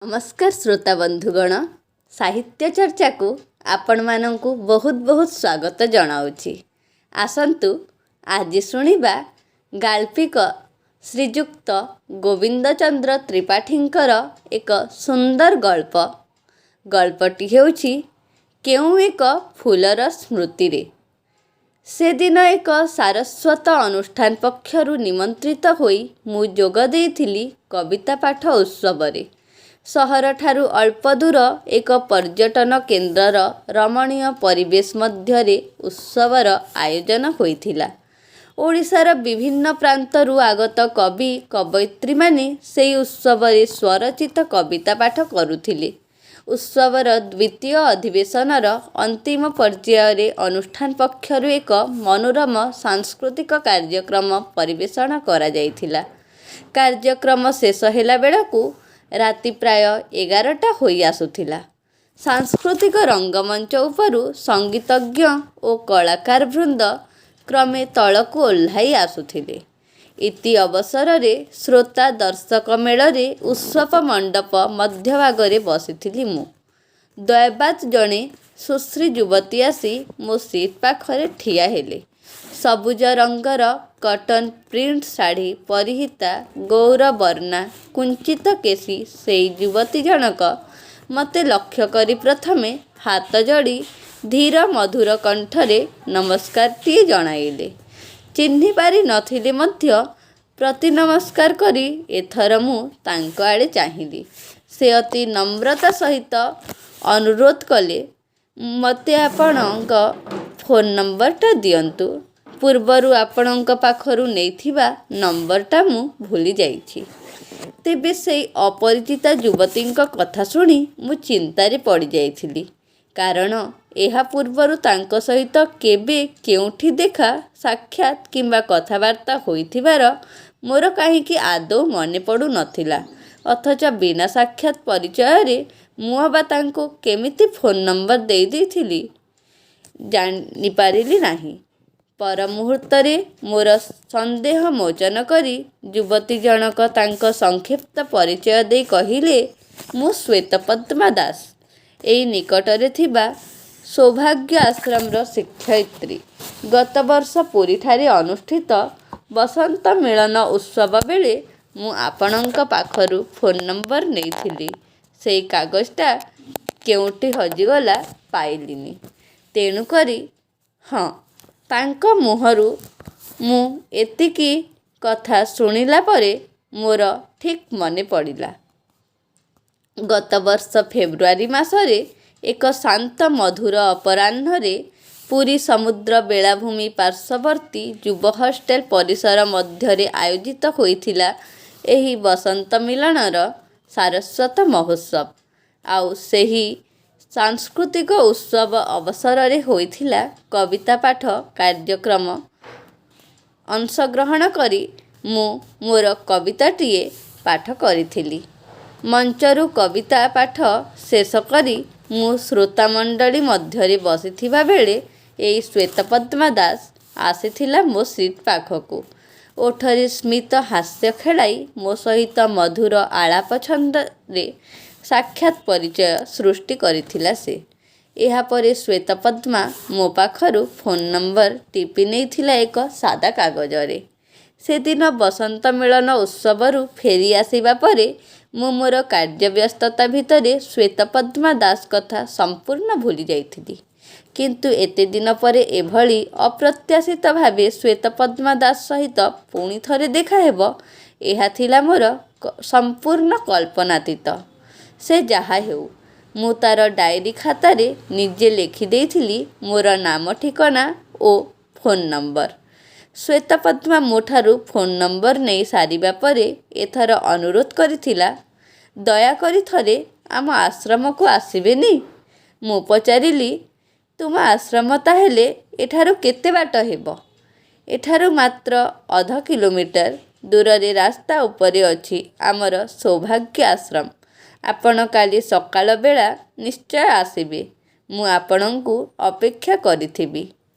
ନମସ୍କାର ଶ୍ରୋତା ବନ୍ଧୁଗଣ, ସାହିତ୍ୟ ଚର୍ଚ୍ଚାକୁ ଆପଣମାନଙ୍କୁ ବହୁତ ବହୁତ ସ୍ୱାଗତ ଜଣାଉଛି। ଆସନ୍ତୁ ଆଜି ଶୁଣିବା ଗାଳ୍ପିକ ଶ୍ରୀଯୁକ୍ତ ଗୋବିନ୍ଦ ଚନ୍ଦ୍ର ତ୍ରିପାଠୀଙ୍କର ଏକ ସୁନ୍ଦର ଗଳ୍ପ। ଗଳ୍ପଟି ହେଉଛି କେଉଁ ଏକ ଫୁଲର ସ୍ମୃତିରେ। ସେଦିନ ଏକ ସାରସ୍ୱତ ଅନୁଷ୍ଠାନ ପକ୍ଷରୁ ନିମନ୍ତ୍ରିତ ହୋଇ ମୁଁ ଯୋଗ ଦେଇଥିଲି କବିତା ପାଠ ଉତ୍ସବରେ। ସହରଠାରୁ ଅଳ୍ପ ଦୂର ଏକ ପର୍ଯ୍ୟଟନ କେନ୍ଦ୍ରର ରମଣୀୟ ପରିବେଶ ମଧ୍ୟରେ ଉତ୍ସବର ଆୟୋଜନ ହୋଇଥିଲା। ଓଡ଼ିଶାର ବିଭିନ୍ନ ପ୍ରାନ୍ତରୁ ଆଗତ କବି କବୟିତ୍ରୀମାନେ ସେଇ ଉତ୍ସବରେ ସ୍ୱରଚିତ କବିତା ପାଠ କରୁଥିଲେ। ଉତ୍ସବର ଦ୍ୱିତୀୟ ଅଧିବେଶନର ଅନ୍ତିମ ପର୍ଯ୍ୟାୟରେ ଅନୁଷ୍ଠାନ ପକ୍ଷରୁ ଏକ ମନୋରମ ସାଂସ୍କୃତିକ କାର୍ଯ୍ୟକ୍ରମ ପରିବେଷଣ କରାଯାଇଥିଲା। କାର୍ଯ୍ୟକ୍ରମ ଶେଷ ହେଲା ବେଳକୁ ରାତି ପ୍ରାୟ 11ଟା ହୋଇ ଆସୁଥିଲା। ସାଂସ୍କୃତିକ ରଙ୍ଗମଞ୍ଚ ଉପରୁ ସଙ୍ଗୀତଜ୍ଞ ଓ କଳାକାର ବୃନ୍ଦ କ୍ରମେ ତଳକୁ ଓହ୍ଲାଇ ଆସୁଥିଲେ। ଇତି ଅବସରରେ ଶ୍ରୋତା ଦର୍ଶକ ମେଳରେ ଉତ୍ସବ ମଣ୍ଡପ ମଧ୍ୟଭାଗରେ ବସିଥିଲି ମୁଁ। ଦୈବାତ୍ ଜଣେ ସୁଶ୍ରୀ ଯୁବତୀ ଆସି ମୋ ସିଟ୍ ପାଖରେ ଠିଆ ହେଲେ। ସବୁଜ ରଙ୍ଗର କଟନ୍ ପ୍ରିଣ୍ଟ ଶାଢ଼ୀ ପରିହିତା ଗୌରବର୍ଣ୍ଣା କୁଞ୍ଚିତକେଶୀ ସେଇ ଯୁବତୀ ଜଣକ ମୋତେ ଲକ୍ଷ୍ୟ କରି ପ୍ରଥମେ ହାତଯୋଡ଼ି ଧୀର ମଧୁର କଣ୍ଠରେ ନମସ୍କାରଟିଏ ଜଣାଇଲେ। ଚିହ୍ନି ପାରି ନ ଥିଲେ ମଧ୍ୟ ପ୍ରତି ନମସ୍କାର କରି ଏଥର ମୁଁ ତାଙ୍କ ଆଡ଼େ ଚାହିଁଲି। ସେ ଅତି ନମ୍ରତା ସହିତ ଅନୁରୋଧ କଲେ, ମୋତେ ଆପଣଙ୍କ ଫୋନ୍ ନମ୍ବରଟା ଦିଅନ୍ତୁ। ପୂର୍ବରୁ ଆପଣଙ୍କ ପାଖରୁ ନେଇଥିବା ନମ୍ବରଟା ମୁଁ ଭୁଲିଯାଇଛି। ତେବେ ସେଇ ଅପରିଚିତା ଯୁବତୀଙ୍କ କଥା ଶୁଣି ମୁଁ ଚିନ୍ତାରେ ପଡ଼ିଯାଇଥିଲି। କାରଣ ଏହା ପୂର୍ବରୁ ତାଙ୍କ ସହିତ କେବେ କେଉଁଠି ଦେଖା ସାକ୍ଷାତ କିମ୍ବା କଥାବାର୍ତ୍ତା ହୋଇଥିବାର ମୋର କାହିଁକି ଆଦୌ ମନେ ପଡ଼ୁନଥିଲା। ଅଥଚ ବିନା ସାକ୍ଷାତ ପରିଚୟରେ ମୁଁ ଅବା ତାଙ୍କୁ କେମିତି ଫୋନ୍ ନମ୍ବର ଦେଇ ଦେଇଥିଲି, ଜାଣିପାରିଲି ନାହିଁ। ପର ମୁହୂର୍ତ୍ତରେ ମୋର ସନ୍ଦେହ ମୋଚନ କରି ଯୁବତୀ ଜଣକ ତାଙ୍କ ସଂକ୍ଷିପ୍ତ ପରିଚୟ ଦେଇ କହିଲେ, ମୁଁ ଶ୍ୱେତପଦ୍ମା ଦାସ, ଏଇ ନିକଟରେ ଥିବା ସୌଭାଗ୍ୟ ଆଶ୍ରମର ଶିକ୍ଷୟିତ୍ରୀ। ଗତବର୍ଷ ପୁରୀଠାରେ ଅନୁଷ୍ଠିତ ବସନ୍ତ ମିଳନ ଉତ୍ସବ ବେଳେ ମୁଁ ଆପଣଙ୍କ ପାଖରୁ ଫୋନ୍ ନମ୍ବର ନେଇଥିଲି। ସେଇ କାଗଜଟା କେଉଁଠି ହଜିଗଲା, ପାଇଲିନି। ତେଣୁକରି। ହଁ, ତାଙ୍କ ମୁହଁରୁ ମୁଁ ଏତିକି କଥା ଶୁଣିଲା ପରେ ମୋର ଠିକ୍ ମନେ ପଡ଼ିଲା। ଗତବର୍ଷ ଫେବୃଆରୀ ମାସରେ ଏକ ଶାନ୍ତ ମଧୁର ଅପରାହ୍ନରେ ପୁରୀ ସମୁଦ୍ର ବେଳାଭୂମି ପାର୍ଶ୍ୱବର୍ତ୍ତୀ ଯୁବ ହଷ୍ଟେଲ ପରିସର ମଧ୍ୟରେ ଆୟୋଜିତ ହୋଇଥିଲା ଏହି ବସନ୍ତ ମିଳନର ସାରସ୍ୱତ ମହୋତ୍ସବ। ଆଉ ସେହି ସାଂସ୍କୃତିକ ଉତ୍ସବ ଅବସରରେ ହୋଇଥିଲା କବିତା ପାଠ କାର୍ଯ୍ୟକ୍ରମ ଅଂଶଗ୍ରହଣ କରି ମୁଁ ମୋର କବିତାଟିଏ ପାଠ କରିଥିଲି। ମଞ୍ଚରୁ କବିତା ପାଠ ଶେଷ କରି ମୁଁ ଶ୍ରୋତାମଣ୍ଡଳୀ ମଧ୍ୟରେ ବସିଥିବା ବେଳେ ଏଇ ଶ୍ୱେତପଦ୍ମା ଦାସ ଆସିଥିଲା ମୋ ସିଟ୍ ପାଖକୁ। ଓଠରେ ସ୍ମିତ ହାସ୍ୟ ଖେଳାଇ ମୋ ସହିତ ମଧୁର ଆଳାପ ଛନ୍ଦରେ ସାକ୍ଷାତ ପରିଚୟ ସୃଷ୍ଟି କରିଥିଲା ସେ। ଏହାପରେ ଶ୍ୱେତପଦ୍ମା ମୋ ପାଖରୁ ଫୋନ୍ ନମ୍ବର ଟିପି ନେଇଥିଲା ଏକ ସାଦା କାଗଜରେ। ସେଦିନ ବସନ୍ତ ମିଳନ ଉତ୍ସବରୁ ଫେରି ଆସିବା ପରେ ମୁଁ ମୋର କାର୍ଯ୍ୟବ୍ୟସ୍ତତା ଭିତରେ ଶ୍ୱେତପଦ୍ମା ଦାସ କଥା ସମ୍ପୂର୍ଣ୍ଣ ଭୁଲି ଯାଇଥିଲି। କିନ୍ତୁ ଏତେ ଦିନ ପରେ ଏଭଳି ଅପ୍ରତ୍ୟାଶିତ ଭାବେ ଶ୍ୱେତପଦ୍ମା ଦାସ ସହିତ ପୁଣି ଥରେ ଦେଖାହେବ, ଏହା ଥିଲା ମୋର ସମ୍ପୂର୍ଣ୍ଣ କଳ୍ପନାତୀତ। ସେ ଯାହାହେଉ, ମୁଁ ତା'ର ଡାଏରୀ ଖାତାରେ ନିଜେ ଲେଖି ଦେଇଥିଲି ମୋର ନାମ, ଠିକଣା ଓ ଫୋନ୍ ନମ୍ବର। ଶ୍ୱେତପଦ୍ମା ମୋଠାରୁ ଫୋନ୍ ନମ୍ବର ନେଇ ସାରିବା ପରେ ଏଥର ଅନୁରୋଧ କରିଥିଲା, ଦୟାକରି ଥରେ ଆମ ଆଶ୍ରମକୁ ଆସିବେନି? ମୁଁ ପଚାରିଲି, ତୁମ ଆଶ୍ରମ ତାହେଲେ ଏଠାରୁ କେତେ ବାଟ ହେବ? ଏଠାରୁ ମାତ୍ର ଅଧ କିଲୋମିଟର ଦୂରରେ ରାସ୍ତା ଉପରେ ଅଛି ଆମର ସୌଭାଗ୍ୟ ଆଶ୍ରମ। ଆପଣ କାଲି ସକାଳ ବେଳା ନିଶ୍ଚୟ ଆସିବେ। ମୁଁ ଆପଣଙ୍କୁ ଅପେକ୍ଷା କରିଥିବି।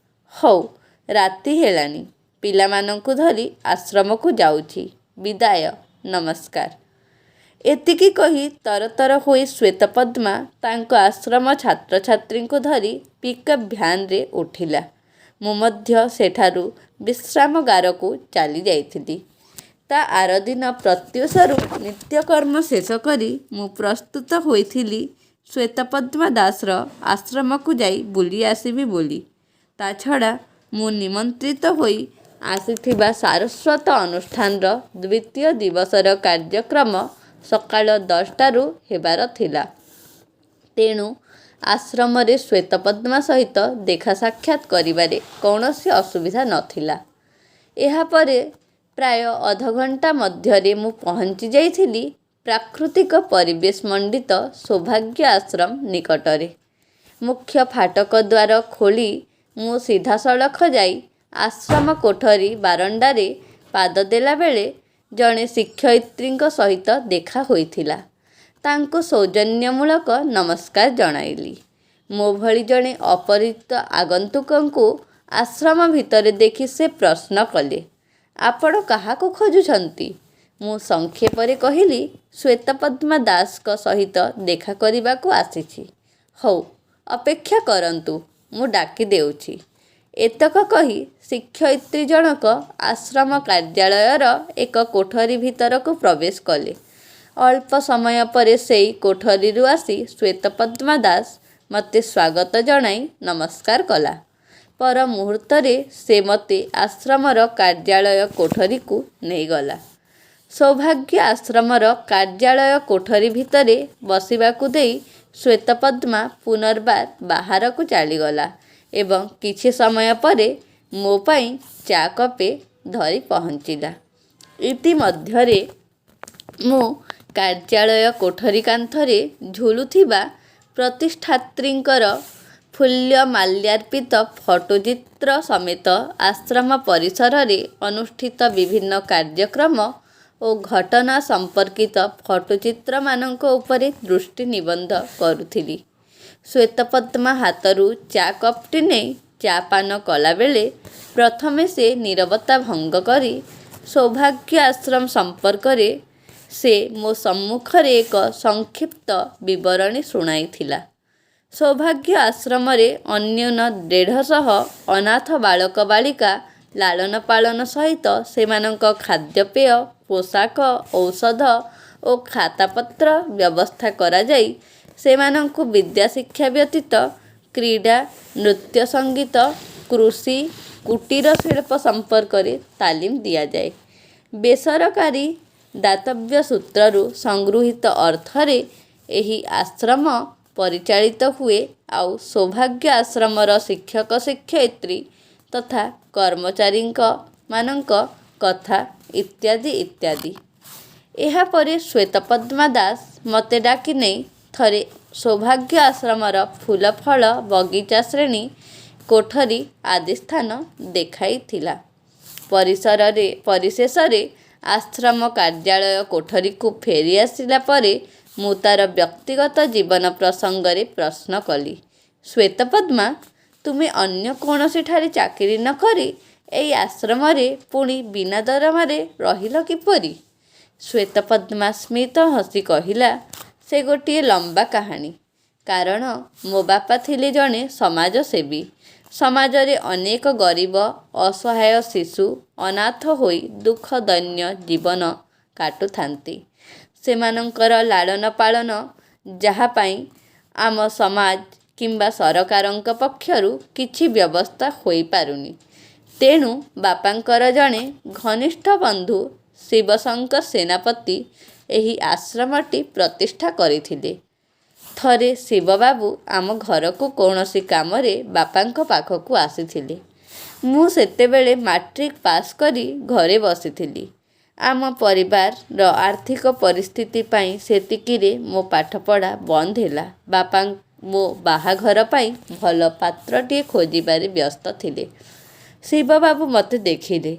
ହଉ, ରାତି ହେଲାଣି। ପିଲାମାନଙ୍କୁ ଧରି ଆଶ୍ରମକୁ ଯାଉଛି। ବିଦାୟ, ନମସ୍କାର। ଏତିକି କହି ତରତର ହୋଇ ଶ୍ୱେତପଦ୍ମା ତାଙ୍କ ଆଶ୍ରମ ଛାତ୍ରଛାତ୍ରୀଙ୍କୁ ଧରି ପିକ୍ଅପ୍ ଭ୍ୟାନରେ ଉଠିଲା। ମୁଁ ମଧ୍ୟ ସେଠାରୁ ବିଶ୍ରାମଗାରକୁ ଚାଲିଯାଇଥିଲି। ତା' ଆରଦିନ ପ୍ରତ୍ୟୁଷରୁ ନିତ୍ୟକର୍ମ ଶେଷକରି ମୁଁ ପ୍ରସ୍ତୁତ ହୋଇଥିଲି ଶ୍ୱେତପଦ୍ମା ଦାସର ଆଶ୍ରମକୁ ଯାଇ ବୁଲିଆସିବି ବୋଲି। ତା'ଛଡ଼ା ମୁଁ ନିମନ୍ତ୍ରିତ ହୋଇ ଆସିଥିବା ସାରସ୍ୱତ ଅନୁଷ୍ଠାନର ଦ୍ୱିତୀୟ ଦିବସର କାର୍ଯ୍ୟକ୍ରମ ସକାଳ 10ଟାରୁ ହେବାର ଥିଲା। ତେଣୁ ଆଶ୍ରମରେ ଶ୍ୱେତପଦ୍ମା ସହିତ ଦେଖା ସାକ୍ଷାତ କରିବାରେ କୌଣସି ଅସୁବିଧା ନ ଥିଲା। ଏହାପରେ ପ୍ରାୟ ଅଧଘଣ୍ଟା ମଧ୍ୟରେ ମୁଁ ପହଞ୍ଚିଯାଇଥିଲି ପ୍ରାକୃତିକ ପରିବେଶମଣ୍ଡିତ ସୌଭାଗ୍ୟ ଆଶ୍ରମ ନିକଟରେ। ମୁଖ୍ୟ ଫାଟକ ଦ୍ୱାର ଖୋଲି ମୁଁ ସିଧାସଳଖ ଯାଇ ଆଶ୍ରମ କୋଠରି ବାରଣ୍ଡାରେ ପାଦ ଦେଲାବେଳେ ଜଣେ ଶିକ୍ଷୟିତ୍ରୀଙ୍କ ସହିତ ଦେଖା ହୋଇଥିଲା। ତାଙ୍କୁ ସୌଜନ୍ୟମୂଳକ ନମସ୍କାର ଜଣାଇଲି। ମୋ ଭଳି ଜଣେ ଅପରିଚିତ ଆଗନ୍ତୁକଙ୍କୁ ଆଶ୍ରମ ଭିତରେ ଦେଖି ସେ ପ୍ରଶ୍ନ କଲେ, ''ଆପଣ କାହାକୁ ଖୋଜୁଛନ୍ତି? '' ମୁଁ ସଂକ୍ଷେପରେ କହିଲି, ''ଶ୍ୱେତପଦ୍ମା ଦାସଙ୍କ ସହିତ ଦେଖା କରିବାକୁ ଆସିଛି। '' ''ହଉ, ଅପେକ୍ଷା କରନ୍ତୁ, ମୁଁ ଡାକି ଦେଉଛି। '' ଏତକ କହି ଶିକ୍ଷୟିତ୍ରୀ ଜଣକ ଆଶ୍ରମ କାର୍ଯ୍ୟାଳୟର ଏକ କୋଠରି ଭିତରକୁ ପ୍ରବେଶ କଲେ। ଅଳ୍ପ ସମୟ ପରେ ସେଇ କୋଠରିରୁ ଆସି ଶ୍ୱେତପଦ୍ମା ଦାସ ମୋତେ ସ୍ୱାଗତ ଜଣାଇ ନମସ୍କାର କଲା। ପରମୁହୂର୍ତ୍ତରେ ସେ ମୋତେ ଆଶ୍ରମର କାର୍ଯ୍ୟାଳୟ କୋଠରିକୁ ନେଇଗଲା। ସୌଭାଗ୍ୟ ଆଶ୍ରମର କାର୍ଯ୍ୟାଳୟ କୋଠରି ଭିତରେ ବସିବାକୁ ଦେଇ ଶ୍ୱେତପଦ୍ମା ପୁନର୍ବାର ବାହାରକୁ ଚାଲିଗଲା ଏବଂ କିଛି ସମୟ ପରେ ମୋ ପାଇଁ ଚା' କପେ ଧରି ପହଞ୍ଚିଲା। ଇତିମଧ୍ୟରେ ମୁଁ କାର୍ଯ୍ୟାଳୟ କୋଠରି କାନ୍ଥରେ ଝୁଲୁଥିବା ପ୍ରତିଷ୍ଠାତ୍ରୀଙ୍କର ଫୁଲ୍ୟମାଲ୍ୟାର୍ପିତ ଫଟୋଚିତ୍ର ସମେତ ଆଶ୍ରମ ପରିସରରେ ଅନୁଷ୍ଠିତ ବିଭିନ୍ନ କାର୍ଯ୍ୟକ୍ରମ ଓ ଘଟନା ସମ୍ପର୍କିତ ଫଟୋଚିତ୍ରମାନଙ୍କ ଉପରେ ଦୃଷ୍ଟି ନିବଦ୍ଧ କରୁଥିଲି। ଶ୍ୱେତପଦ୍ମା ହାତରୁ ଚା' କପଟି ନେଇ ଚା' ପାନ କଲାବେଳେ ପ୍ରଥମେ ସେ ନୀରବତା ଭଙ୍ଗ କରି ସୌଭାଗ୍ୟ ଆଶ୍ରମ ସମ୍ପର୍କରେ ସେ ମୋ ସମ୍ମୁଖରେ ଏକ ସଂକ୍ଷିପ୍ତ ବିବରଣୀ ଶୁଣାଇଥିଲା। ସୌଭାଗ୍ୟ ଆଶ୍ରମରେ ଅନ୍ୟୁନ 150 ଅନାଥ ବାଳକ ବାଳିକା ଲାଳନ ପାଳନ ସହିତ ସେମାନଙ୍କ ଖାଦ୍ୟପେୟ, ପୋଷାକ, ଔଷଧ ଓ ଖାତାପତ୍ର ବ୍ୟବସ୍ଥା କରାଯାଇ ସେମାନଙ୍କୁ ବିଦ୍ୟାଶିକ୍ଷା ବ୍ୟତୀତ କ୍ରୀଡ଼ା, ନୃତ୍ୟ ସଙ୍ଗୀତ, କୃଷି, କୁଟୀର ଶିଳ୍ପ ସମ୍ପର୍କରେ ତାଲିମ ଦିଆଯାଏ। ବେସରକାରୀ ଦାତବ୍ୟ ସୂତ୍ରରୁ ସଂଗୃହୀତ ଅର୍ଥରେ ଏହି ଆଶ୍ରମ ପରିଚାଳିତ ହୁଏ ଆଉ ସୌଭାଗ୍ୟ ଆଶ୍ରମର ଶିକ୍ଷକ ଶିକ୍ଷୟିତ୍ରୀ ତଥା କର୍ମଚାରୀମାନଙ୍କ କଥା ଇତ୍ୟାଦି ଇତ୍ୟାଦି। ଏହାପରେ ଶ୍ୱେତପଦ୍ମା ଦାସ ମୋତେ ଡାକିନେଇ ଥରେ ସୌଭାଗ୍ୟ ଆଶ୍ରମର ଫୁଲଫଳ ବଗିଚା, ଶ୍ରେଣୀ କୋଠରି ଆଦି ସ୍ଥାନ ଦେଖାଇଥିଲା। ପରିଶେଷରେ ଆଶ୍ରମ କାର୍ଯ୍ୟାଳୟ କୋଠରିକୁ ଫେରିଆସିଲା ପରେ ମୁଁ ତା'ର ବ୍ୟକ୍ତିଗତ ଜୀବନ ପ୍ରସଙ୍ଗରେ ପ୍ରଶ୍ନ କଲି, ''ଶ୍ୱେତପଦ୍ମା, ତୁମେ ଅନ୍ୟ କୌଣସିଠାରେ ଚାକିରି ନ କରି ଏଇ ଆଶ୍ରମରେ ପୁଣି ବିନା ଦରମାରେ ରହିଲ କିପରି? '' ଶ୍ୱେତପଦ୍ମା ସ୍ମିତ ହସି କହିଲା, ''ସେ ଗୋଟିଏ ଲମ୍ବା କାହାଣୀ। କାରଣ ମୋ ବାପା ଥିଲେ ଜଣେ ସମାଜସେବୀ। ସମାଜରେ ଅନେକ ଗରିବ, ଅସହାୟ ଶିଶୁ ଅନାଥ ହୋଇ ଦୁଃଖ ଦୈନ୍ୟ ଜୀବନ କାଟୁଥାନ୍ତି। ସେମାନଙ୍କର ଲାଳନ ପାଳନ ଯାହା ପାଇଁ ଆମ ସମାଜ କିମ୍ବା ସରକାରଙ୍କ ପକ୍ଷରୁ କିଛି ବ୍ୟବସ୍ଥା ହୋଇପାରୁନି। ତେଣୁ ବାପାଙ୍କର ଜଣେ ଘନିଷ୍ଠ ବନ୍ଧୁ ଶିବଶଙ୍କର ସେନାପତି ଏହି ଆଶ୍ରମଟି ପ୍ରତିଷ୍ଠା କରିଥିଲେ। ଥରେ ଶିବବାବୁ ଆମ ଘରକୁ କୌଣସି କାମରେ ବାପାଙ୍କ ପାଖକୁ ଆସିଥିଲେ। ମୁଁ ସେତେବେଳେ ମାଟ୍ରିକ୍ ପାଶ୍ କରି ଘରେ ବସିଥିଲି। ଆମ ପରିବାରର ଆର୍ଥିକ ପରିସ୍ଥିତି ପାଇଁ ସେତିକିରେ ମୋ ପାଠପଢ଼ା ବନ୍ଦ ହେଲା। ବାପା ମୋ ବାହାଘର ପାଇଁ ଭଲ ପାତ୍ରଟିଏ ଖୋଜିବାରେ ବ୍ୟସ୍ତ ଥିଲେ। ଶିବବାବୁ ମୋତେ ଦେଖିଲେ।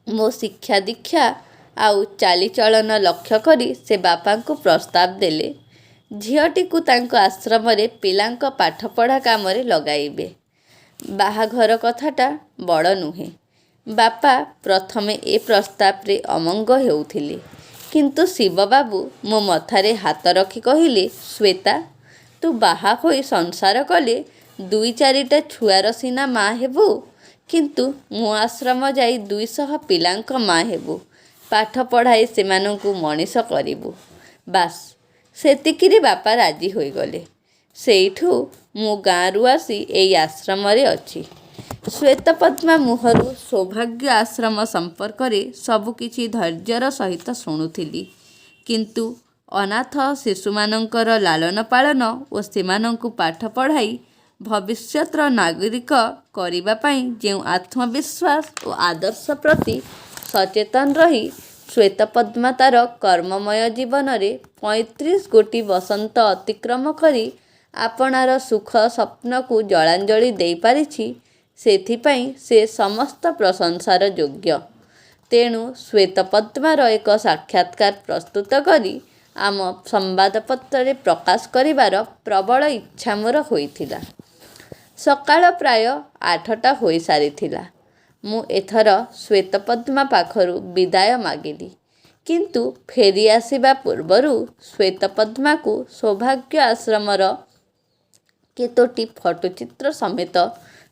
ମୋ ଶିକ୍ଷାଦୀକ୍ଷା ଆଉ ଚାଲିଚଳନ ଲକ୍ଷ୍ୟ କରି ସେ ବାପାଙ୍କୁ ପ୍ରସ୍ତାବ ଦେଲେ, ଝିଅଟିକୁ ତାଙ୍କ ଆଶ୍ରମରେ ପିଲାଙ୍କ ପାଠପଢ଼ା କାମରେ ଲଗାଇବେ। ବାହାଘର କଥାଟା ବଡ଼ ନୁହେଁ। ବାପା ପ୍ରଥମେ ଏ ପ୍ରସ୍ତାବରେ ଅମଙ୍ଗ ହେଉଥିଲେ। କିନ୍ତୁ ଶିବବାବୁ ମୋ ମଥାରେ ହାତ ରଖି କହିଲେ, ଶ୍ୱେତା, ତୁ ବାହା ହୋଇ ସଂସାର କଲେ ଦୁଇ ଚାରିଟା ଛୁଆର ସିନା ମା ହେବୁ, କିନ୍ତୁ ମୋ ଆଶ୍ରମ ଯାଇ 200 ପିଲାଙ୍କ ମା ହେବୁ। ପାଠ ପଢ଼ାଇ ସେମାନଙ୍କୁ ମଣିଷ କରିବୁ। ବାସ୍, ସେତିକିରେ ବାପା ରାଜି ହୋଇଗଲେ। ସେଇଠୁ ମୁଁ ଗାଁରୁ ଆସି ଏଇ ଆଶ୍ରମରେ ଅଛି। ଶ୍ୱେତପଦ୍ମା ମୁହଁରୁ ସୌଭାଗ୍ୟ ଆଶ୍ରମ ସମ୍ପର୍କରେ ସବୁ କିଛି ଧୈର୍ଯ୍ୟର ସହିତ ଶୁଣୁଥିଲି। କିନ୍ତୁ ଅନାଥ ଶିଶୁମାନଙ୍କର ଲାଳନପାଳନ ଓ ସେମାନଙ୍କୁ ପାଠ ପଢ଼ାଇ ଭବିଷ୍ୟତର ନାଗରିକ କରିବା ପାଇଁ ଯେଉଁ ଆତ୍ମବିଶ୍ୱାସ ଓ ଆଦର୍ଶ ପ୍ରତି ସଚେତନ ରହି ଶ୍ୱେତପଦ୍ମା ତା'ର କର୍ମମୟ ଜୀବନରେ 35 ଗୋଟି ବସନ୍ତ ଅତିକ୍ରମ କରି ଆପଣାର ସୁଖ ସ୍ୱପ୍ନକୁ ଜଳାଞ୍ଜଳି ଦେଇପାରିଛି, ସେଥିପାଇଁ ସେ ସମସ୍ତ ପ୍ରଶଂସାର ଯୋଗ୍ୟ। ତେଣୁ ଶ୍ୱେତପଦ୍ମାର ଏକ ସାକ୍ଷାତ୍କାର ପ୍ରସ୍ତୁତ କରି ଆମ ସମ୍ବାଦପତ୍ରରେ ପ୍ରକାଶ କରିବାର ପ୍ରବଳ ଇଚ୍ଛା ମୋର ହୋଇଥିଲା। ସକାଳ ପ୍ରାୟ 8ଟା ହୋଇସାରିଥିଲା। ମୁଁ ଏଥର ଶ୍ୱେତପଦ୍ମା ପାଖରୁ ବିଦାୟ ମାଗିଲି। କିନ୍ତୁ ଫେରିଆସିବା ପୂର୍ବରୁ ଶ୍ୱେତପଦ୍ମାକୁ ସୌଭାଗ୍ୟ ଆଶ୍ରମର କେତୋଟି ଫଟୋଚିତ୍ର ସମେତ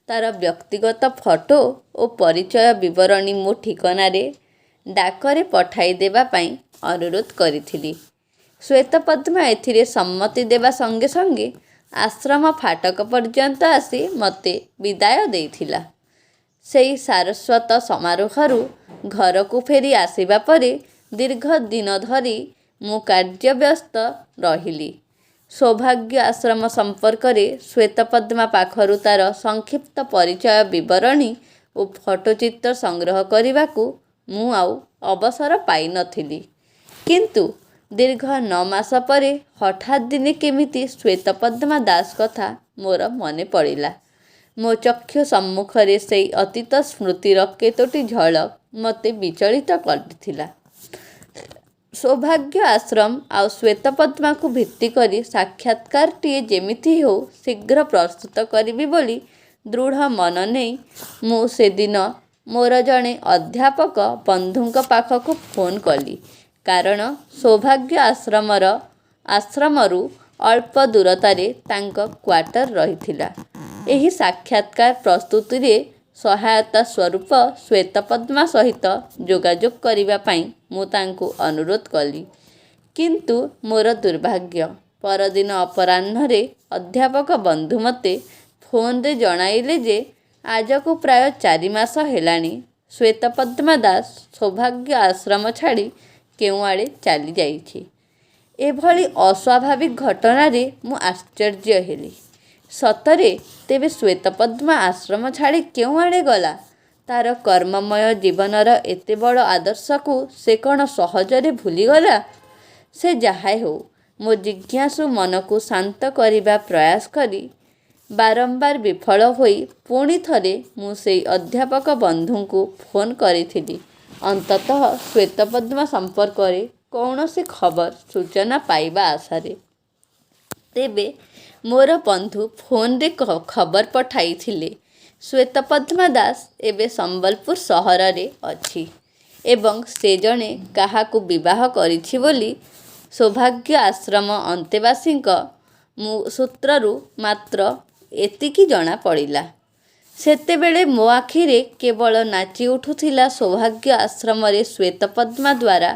ତା'ର ବ୍ୟକ୍ତିଗତ ଫଟୋ ଓ ପରିଚୟ ବିବରଣୀ ମୋ ଠିକଣାରେ ଡାକରେ ପଠାଇ ଦେବା ପାଇଁ ଅନୁରୋଧ କରିଥିଲି। ଶ୍ୱେତପଦ୍ମା ଏଥିରେ ସମ୍ମତି ଦେବା ସଙ୍ଗେ ସଙ୍ଗେ ଆଶ୍ରମ ଫାଟକ ପର୍ଯ୍ୟନ୍ତ ଆସି ମୋତେ ବିଦାୟ ଦେଇଥିଲା। ସେଇ ସାରସ୍ୱତ ସମାରୋହରୁ ଘରକୁ ଫେରି ଆସିବା ପରେ ଦୀର୍ଘ ଦିନ ଧରି ମୁଁ କାର୍ଯ୍ୟବ୍ୟସ୍ତ ରହିଲି। ସୌଭାଗ୍ୟ ଆଶ୍ରମ ସମ୍ପର୍କରେ ଶ୍ୱେତପଦ୍ମା ପାଖରୁ ତା'ର ସଂକ୍ଷିପ୍ତ ପରିଚୟ ବିବରଣୀ ଓ ଫଟୋଚିତ୍ର ସଂଗ୍ରହ କରିବାକୁ ମୁଁ ଆଉ ଅବସର ପାଇ ନ ଥିଲି। କିନ୍ତୁ ଦୀର୍ଘ 9 ମାସ ପରେ ହଠାତ୍ ଦିନେ କେମିତି ଶ୍ୱେତପଦ୍ମା ଦାସ କଥା ମୋର ମନେପଡ଼ିଲା। ମୋ ଚକ୍ଷୁ ସମ୍ମୁଖରେ ସେଇ ଅତୀତ ସ୍ମୃତିର କେତୋଟି ଝଲକ ମୋତେ ବିଚଳିତ କରିଥିଲା। ସୌଭାଗ୍ୟ ଆଶ୍ରମ ଆଉ ଶ୍ୱେତପଦ୍ମାକୁ ଭିତ୍ତିକରି ସାକ୍ଷାତ୍କାରଟିଏ ଯେମିତି ହେଉ ଶୀଘ୍ର ପ୍ରସ୍ତୁତ କରିବି ବୋଲି ଦୃଢ଼ ମନ ନେଇ ମୁଁ ସେଦିନ ମୋର ଜଣେ ଅଧ୍ୟାପକ ବନ୍ଧୁଙ୍କ ପାଖକୁ ଫୋନ୍ କଲି। କାରଣ ସୌଭାଗ୍ୟ ଆଶ୍ରମରୁ ଅଳ୍ପ ଦୂରତାରେ ତାଙ୍କ କ୍ୱାଟର ରହିଥିଲା। ଏହି ସାକ୍ଷାତ୍କାର ପ୍ରସ୍ତୁତିରେ ସହାୟତା ସ୍ୱରୂପ ଶ୍ୱେତପଦ୍ମା ସହିତ ଯୋଗାଯୋଗ କରିବା ପାଇଁ ମୁଁ ତାଙ୍କୁ ଅନୁରୋଧ କଲି। କିନ୍ତୁ ମୋର ଦୁର୍ଭାଗ୍ୟ, ପରଦିନ ଅପରାହ୍ନରେ ଅଧ୍ୟାପକ ବନ୍ଧୁ ମୋତେ ଫୋନରେ ଜଣାଇଲେ ଯେ ଆଜକୁ ପ୍ରାୟ 4 ମାସ ହେଲାଣି ଶ୍ୱେତପଦ୍ମା ଦାସ ସୌଭାଗ୍ୟ ଆଶ୍ରମ ଛାଡ଼ି କେଉଁଆଡ଼େ ଚାଲିଯାଇଛି। ଏଭଳି ଅସ୍ୱାଭାବିକ ଘଟଣାରେ ମୁଁ ଆଶ୍ଚର୍ଯ୍ୟ ହେଲି। ସତରେ ତେବେ ଶ୍ୱେତପଦ୍ମା ଆଶ୍ରମ ଛାଡ଼ି କେଉଁଆଡ଼େ ଗଲା? ତା'ର କର୍ମମୟ ଜୀବନର ଏତେ ବଡ଼ ଆଦର୍ଶକୁ ସେ କ'ଣ ସହଜରେ ଭୁଲିଗଲା? ସେ ଯାହାହେଉ, ମୋ ଜିଜ୍ଞାସୁ ମନକୁ ଶାନ୍ତ କରିବା ପ୍ରୟାସ କରି ବାରମ୍ବାର ବିଫଳ ହୋଇ ପୁଣି ଥରେ ମୁଁ ସେଇ ଅଧ୍ୟାପକ ବନ୍ଧୁଙ୍କୁ ଫୋନ୍ କରିଥିଲି ଅନ୍ତତଃ ଶ୍ୱେତପଦ୍ମା ସମ୍ପର୍କରେ କୌଣସି ଖବର ସୂଚନା ପାଇବା ଆଶାରେ। ତେବେ ମୋର ବନ୍ଧୁ ଫୋନରେ ଖବର ପଠାଇଥିଲେ, ଶ୍ୱେତପଦ୍ମା ଦାସ ଏବେ ସମ୍ବଲପୁର ସହରରେ ଅଛି ଏବଂ ସେ ଜଣେ କାହାକୁ ବିବାହ କରିଛି ବୋଲି ସୌଭାଗ୍ୟ ଆଶ୍ରମ ଅନ୍ତେବାସୀଙ୍କ ସୂତ୍ରରୁ ମାତ୍ର ଏତିକି ଜଣାପଡ଼ିଲା। ସେତେବେଳେ ମୋ ଆଖିରେ କେବଳ ନାଚିଉଠୁଥିଲା ସୌଭାଗ୍ୟ ଆଶ୍ରମରେ ଶ୍ୱେତପଦ୍ମା ଦ୍ୱାରା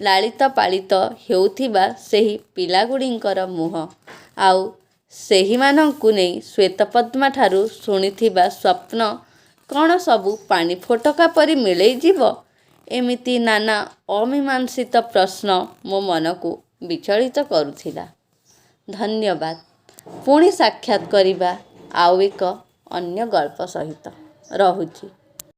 ଲାଳିତ ପାଳିତ ହେଉଥିବା ସେହି ପିଲାଗୁଡ଼ିଙ୍କର ମୁହଁ, ଆଉ ସେହିମାନଙ୍କୁ ନେଇ ଶ୍ୱେତପଦ୍ମାଠାରୁ ଶୁଣିଥିବା ସ୍ୱପ୍ନ କ'ଣ ସବୁ ପାଣିଫୋଟକା ପରି ମିଳେଇଯିବ? ଏମିତି ନାନା ଅମୀମାଂସିତ ପ୍ରଶ୍ନ ମୋ ମନକୁ ବିଚଳିତ କରୁଥିଲା। ଧନ୍ୟବାଦ। ପୁଣି ସାକ୍ଷାତ କରିବା ଆଉ ଏକ ଅନ୍ୟ ଗଳ୍ପ ସହିତ। ରହୁଛି।